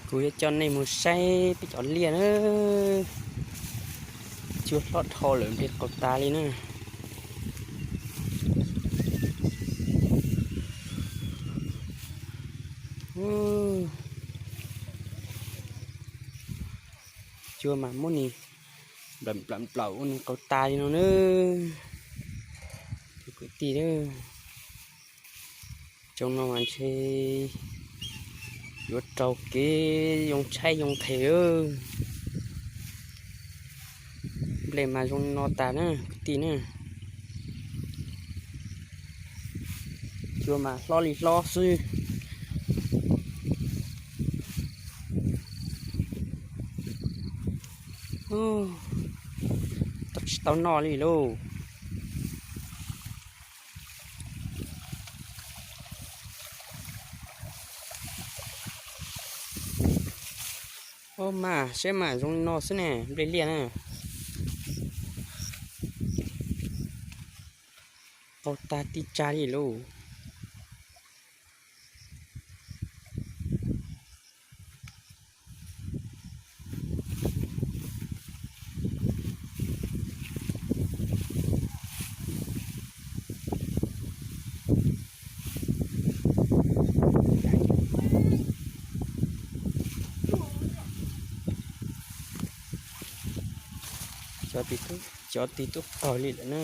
Kuv yuav coj nej mus saib peb cov liaj na. Cua hlob dhau lawm, nplej qau tas li na. Cua mas muab ni nplaum nplaum nplaum ua ni qau tas li no na. Kwv tij, tsoom no mas ntshe yuav raug kev yoo tshaib yoo nqhis. Nplej mas zoo li no tas na kwv tij na. Cua mas hlob li hlob xwb. Tsis tau noj li lauj. Ua mas saib mas zoo li no xwb ne, nplej liaj na. Qau tag tib tsa li lauj. Cov tib tub qaug li lawm na.